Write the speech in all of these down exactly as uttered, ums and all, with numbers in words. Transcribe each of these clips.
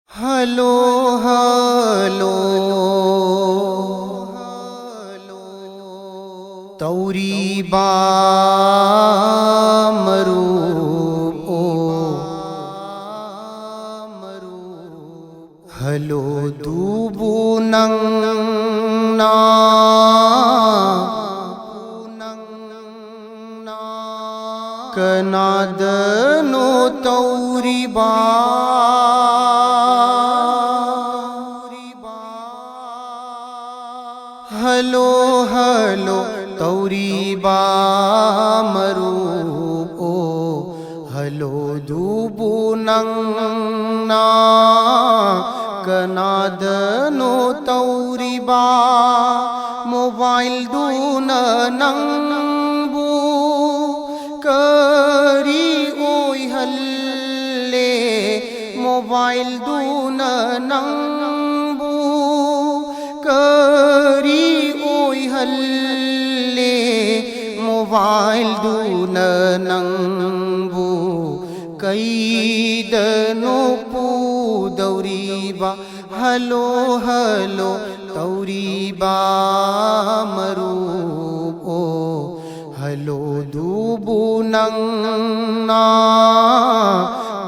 Hello hello ꯇꯧꯔꯤꯕ ꯃꯔꯨꯞ ꯑꯣ꯫ ꯍꯜꯂꯣꯗꯨꯕꯨ ꯅꯪꯅ ꯀꯅꯥꯗꯅꯣ ꯇꯧꯔꯤꯕ? ꯍꯜꯂꯣ ꯍꯜꯂꯣ ꯇꯧꯔꯤꯕ ꯃꯔꯨꯞ ꯑꯣ꯫ ꯍꯜꯂꯣꯗꯨꯕꯨ ꯅꯪꯅ ꯀꯅꯥꯗꯅꯣ ꯇꯧꯔꯤꯕ? ꯃꯣꯕꯥꯏꯜꯗꯨꯅ ꯅꯪꯕꯨ ꯀꯔꯤ ꯑꯣꯏꯍꯜꯂꯦ? ꯃꯣꯕꯥꯏꯜꯗꯨꯅ ꯅꯪꯕꯨ ꯀꯔꯤ ꯑꯣꯏꯍꯜꯂꯦ? ꯃꯣꯕꯥꯏꯜꯗꯨꯅ ꯅꯪꯕꯨ ꯀꯩꯗꯅꯣ ꯄꯨꯗꯧꯔꯤꯕ? ꯍꯜꯂꯣ ꯍꯜꯂꯣ ꯇꯧꯔꯤꯕ ꯃꯔꯨꯞ ꯑꯣ꯫ ꯍꯜꯂꯣꯗꯨꯕꯨ ꯅꯪꯅ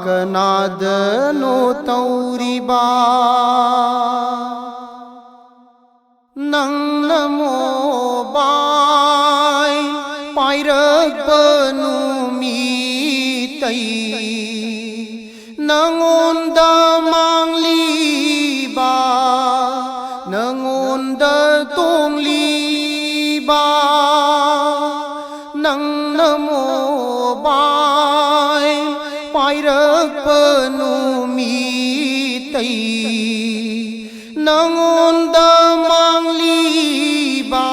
ꯀꯅꯥꯗꯅꯣ ꯇꯧꯔꯤꯕ? ꯅꯪꯅ ꯃꯣꯕꯥꯏꯜ ꯄꯥꯏꯔꯛꯄ ꯅꯨꯃꯤꯠꯇꯩ ꯅꯪꯉꯣꯟꯗ ꯃꯥꯡꯂꯤꯕ, ꯅꯪꯉꯣꯟꯗ ꯇꯣꯡꯂꯤꯕ, ꯅꯪꯅ ꯃꯣꯕꯥꯏꯜ ꯄꯥꯏꯔꯛꯄ ꯅꯨꯃꯤꯠꯇꯩ ꯅꯪꯉꯣꯟꯗ ꯃꯥꯡꯂꯤꯕ,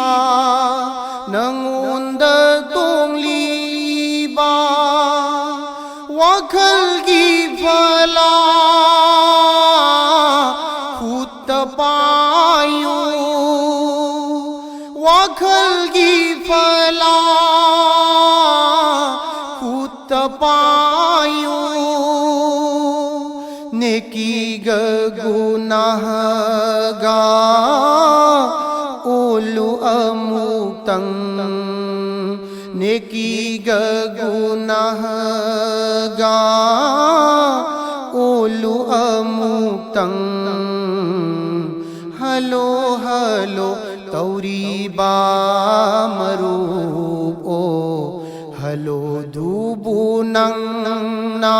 ꯅꯪꯉꯣꯟꯗ ꯇꯣꯡꯂꯤꯕ, ꯋꯥꯈꯜꯒꯤ ꯐꯂꯥ ꯈꯨꯠꯇ ꯄꯥꯏꯌꯨ, ꯋꯥꯈꯜꯒꯤ ꯐꯂꯥ ꯈꯨꯠꯇ ꯄꯥꯏꯌꯨ꯫ ꯅꯦꯀꯤꯒ ꯒꯨꯅꯥꯍꯒ ꯑꯣꯜꯂꯨ ꯑꯃꯨꯛꯇꯪ꯫ ꯅꯦꯀꯤꯒ ꯒꯨꯅꯥꯍꯒ ꯑꯣꯜꯂꯨ ꯑꯃꯨꯛꯇꯪ꯫ ꯍꯜꯂꯣ ꯍꯜꯂꯣ ꯇꯧꯔꯤꯕ ꯃꯔꯨꯞ ꯑꯣ, ꯍꯜꯂꯣꯗꯨꯕꯨ ꯅꯪꯅ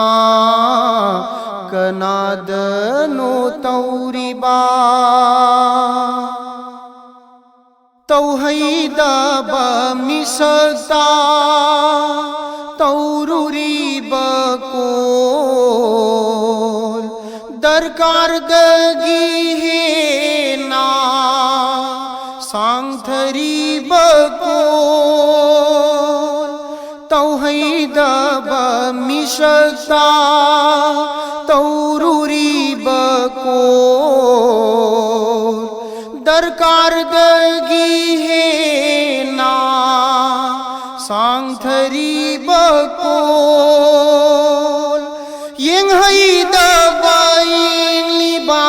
ꯀꯅꯥꯗꯅꯣ ꯇꯧꯔꯤꯕ? ꯇꯧꯍꯩꯗꯕ ꯃꯤꯁꯛꯇ ꯇꯧꯔꯨꯔꯤꯕ ꯀꯣꯜ, ꯗꯔꯀꯥꯔꯗꯒꯤ ꯍꯦꯟꯅ ꯁꯥꯡꯊꯔꯤꯕ ꯀꯣꯜ, ꯇꯧꯍꯩꯗꯕ ꯃꯤꯁꯛꯇ ꯇꯧꯔꯨꯔꯤꯕ ꯀꯣꯜ, ꯗꯔꯀꯥꯔꯗꯒꯤ ꯍꯦꯟꯅ ꯁꯥꯡꯊꯔꯤꯕ ꯀꯣꯜ, ꯌꯦꯡꯍꯩꯗꯕ ꯌꯦꯡꯂꯤꯕ,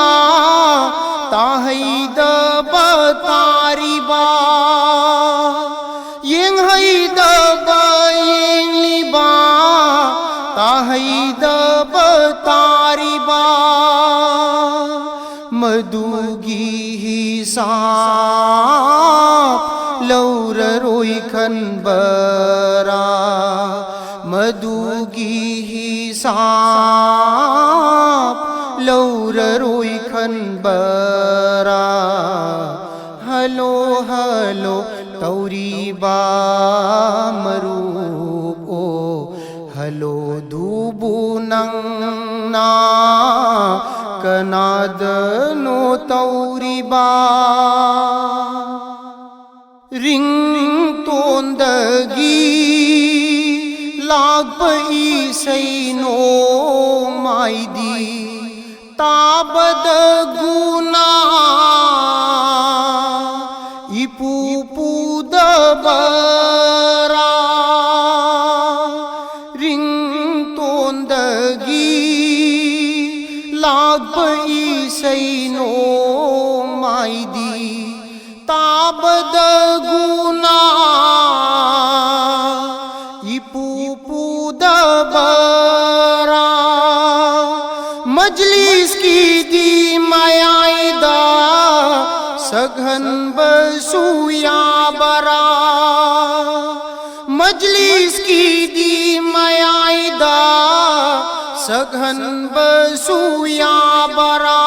ꯇꯥꯍꯩꯗꯕ ꯇꯥꯔꯤꯕ, ꯌꯦꯡꯍꯩꯗꯕ ꯌꯦꯡꯂꯤꯕ, ꯇꯥꯍꯩꯗꯕ ꯇꯥꯔꯤꯕ, ꯃꯗꯨꯒꯤ ꯍꯤꯁꯥꯕ ꯂꯧꯔꯔꯣꯏ ꯈꯟꯕꯔꯥ? ꯃꯗꯨꯒꯤ ꯍꯤꯁꯥꯕ ꯂꯧꯔꯔꯣꯏ ꯈꯟꯕꯔꯥ? ꯍꯜꯂꯣ ꯍꯜꯂꯣ ꯇꯧꯔꯤꯕ ꯃꯔꯨꯞ ꯑꯣ, ꯍꯜꯂꯣꯗꯨꯕꯨ ꯅꯪꯅ ꯀꯅꯥꯗꯅꯣ ꯇꯧꯔꯤꯕ? ꯔꯤꯡꯇꯣꯟꯗꯒꯤ ꯂꯥꯛꯄ ꯏꯁꯩ ꯅꯣꯡꯃꯥꯏꯗꯤ ꯇꯥꯕꯗ ꯒꯨꯅꯥ ꯏꯄꯨ ꯄꯨꯗꯕꯔꯥ? ꯔꯤꯡꯇꯣꯟꯗꯒꯤ ꯂꯥꯛꯄ ꯏꯁꯩ ꯅꯣꯡꯃꯥꯏꯗꯤ ꯇꯥꯕꯗ ꯒꯨꯅꯥ ꯏꯄꯨ ꯄꯨꯗꯕꯔꯥ? ꯃꯖꯂꯤꯁꯀꯤꯗꯤ ꯃꯌꯥꯏꯗ ꯁꯛꯍꯟꯕꯁꯨ ꯌꯥꯕꯔꯥ? ꯃꯖꯂꯤꯁꯀꯤꯗꯤ ꯃꯌꯥꯏꯗ ꯁꯛꯍꯟꯕꯁꯨ ꯌꯥꯕꯔꯥ?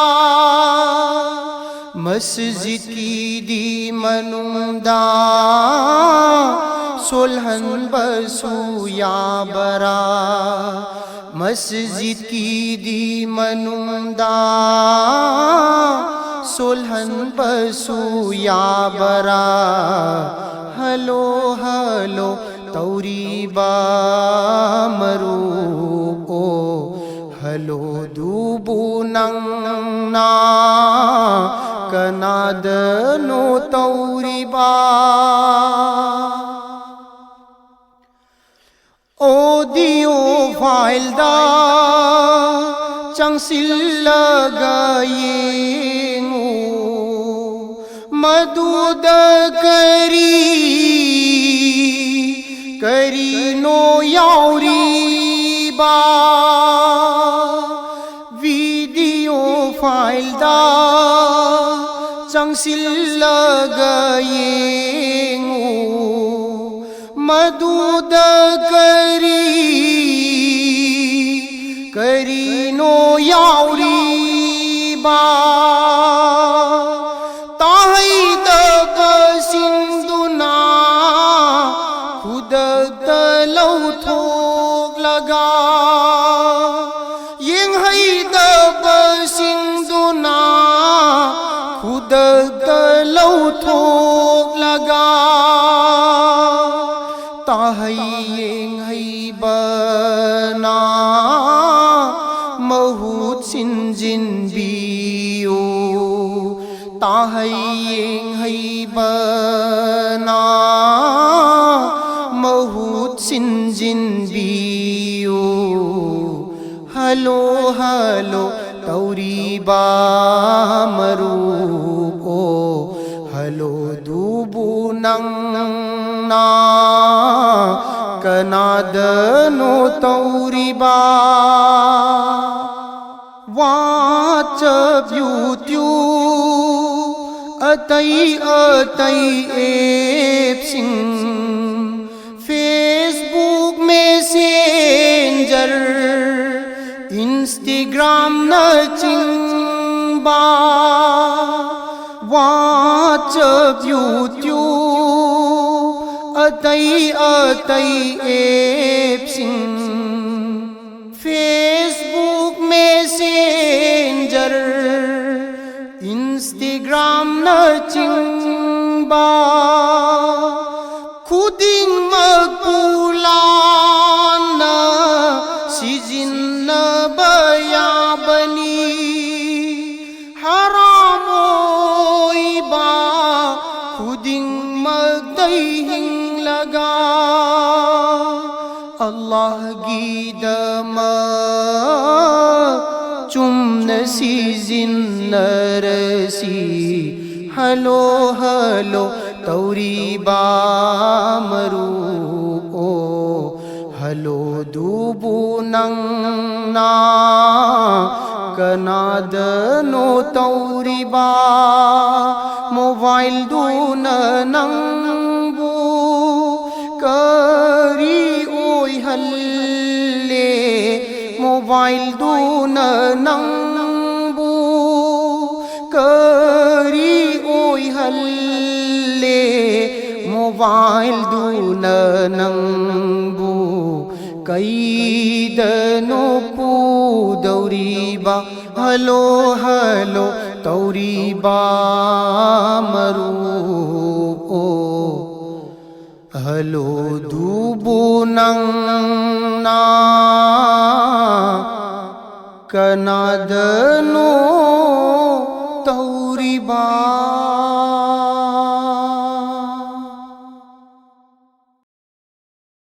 ꯃꯁꯖꯤꯗꯀꯤꯗꯤ ꯃꯅꯨꯡꯗ ꯁꯣꯜꯍꯟꯕꯁꯨ ꯌꯥꯕꯔꯥ? ꯃꯁꯖꯤꯗꯀꯤꯗꯤ ꯃꯅꯨꯡꯗ ꯁꯣꯜꯍꯟꯕꯁꯨ ꯌꯥꯕꯔꯥ? ꯍꯜꯂꯣ ꯍꯜꯂꯣ ꯇꯧꯔꯤꯕ ꯃꯔꯨꯞ ꯑꯣ, ꯍꯜꯂꯣꯗꯨꯕꯨ ꯅꯪꯅ ꯀꯅꯥꯗꯅꯣ ꯇꯧꯔꯤꯕ? ꯑꯣꯗꯤꯑꯣ ꯐꯥꯏꯜꯗ ꯆꯪꯁꯤꯜꯂꯒ ꯌꯦꯡꯉꯨ, ꯃꯗꯨꯗ ꯀꯔꯤ ꯀꯔꯤꯅꯣ ꯌꯥꯎꯔꯤꯕ? ꯚꯤꯗꯤꯑꯣ ꯐꯥꯏꯜꯗ ꯆꯪꯁꯤꯜꯂꯒ ꯌꯦꯡꯉꯨ, ꯃꯗꯨꯗ ꯀꯔꯤ ꯀꯔꯤꯅꯣ ꯌꯥꯎꯔꯤꯕ? ꯇꯥꯍꯩꯗꯕꯁꯤꯡꯗꯨꯅ ꯈꯨꯗꯛꯇ ꯂꯧꯊꯣꯛꯂꯒ, ꯌꯦꯡꯍꯩꯗꯕꯁꯤꯡꯗꯨꯅ ꯈꯨꯗꯛꯇ ꯂꯧꯊꯣꯛꯂꯒ, ꯇꯥꯍꯩ ꯌꯦꯡꯍꯩꯕꯅ ꯃꯍꯨꯠ ꯁꯤꯟꯖꯤꯟꯕꯤꯌꯨ꯫ ꯇꯥꯍꯩ ꯌꯦꯡꯍꯩꯕꯅ ꯃꯍꯨꯠ ꯁꯤꯟꯖꯤꯟꯕꯤꯌꯨ꯫ ꯍꯜꯂꯣ ꯍꯜꯂꯣ ꯇꯧꯔꯤꯕ ꯃꯔꯨꯞ ꯑꯣ, ꯍꯜꯂꯣ ꯗꯨꯕꯨ ꯅꯪꯅ ꯀꯅꯥꯗꯅꯣ ꯇꯧꯔꯤꯕ? WhatsApp, YouTube, ꯑꯇꯩ ꯑꯇꯩ ꯑꯦꯞꯁꯤꯡ, Facebook Messenger, Instagram ꯅꯆꯤꯡꯕ, WhatsApp, YouTube, ꯑꯇꯩ ꯑꯇꯩ ꯑꯦꯞꯁꯤꯡ, Facebook Messenger, Instagram ꯅꯆꯤꯡꯕ ꯈꯨꯗꯤꯡꯃꯛꯄꯨ ꯂꯥꯟꯅ ꯁꯤꯖꯤꯟꯅꯕ ꯌꯥꯕꯅꯤ꯫ ꯍꯔꯥꯝ ꯑꯣꯏꯕ ꯈꯨꯗꯤꯡꯃꯛꯇꯩ ꯍꯤꯡꯂꯒ ꯑꯜꯂꯥꯍꯒꯤꯗꯃꯛ ꯆꯨꯝꯅ ꯁꯤꯖꯤꯟꯅꯔꯁꯤ꯫ ꯍꯜꯂꯣ ꯍꯜꯂꯣ ꯇꯧꯔꯤꯕ ꯃꯔꯨꯞ ꯑꯣ, ꯍꯜꯂꯣ ꯗꯨꯕꯨ ꯅꯪꯅ ꯀꯅꯥꯗꯅꯣ ꯇꯧꯔꯤꯕ? ꯃꯣꯕꯥꯏꯜꯗꯨꯅ ꯅꯪꯕꯨ ꯀꯔꯤ ꯑꯣꯏꯍꯜꯂꯦ? ꯃꯣꯕꯥꯏꯜꯗꯨꯅ ꯅꯪꯕꯨ ꯀꯔꯤ ꯑꯣꯏꯍꯜꯂꯦ? ꯃꯣꯕꯥꯏꯜꯗꯨꯅ ꯅꯪꯕꯨ ꯀꯩꯗꯅꯣ ꯄꯨꯗꯧꯔꯤꯕ? ꯍꯜꯂꯣ ꯍꯜꯂꯣ ꯇꯧꯔꯤꯕ ꯃꯔꯨꯞ ꯑꯣ, ꯍꯜꯂꯣ ꯗꯨꯕꯨ ꯅꯪꯅ ꯀꯅꯥꯗ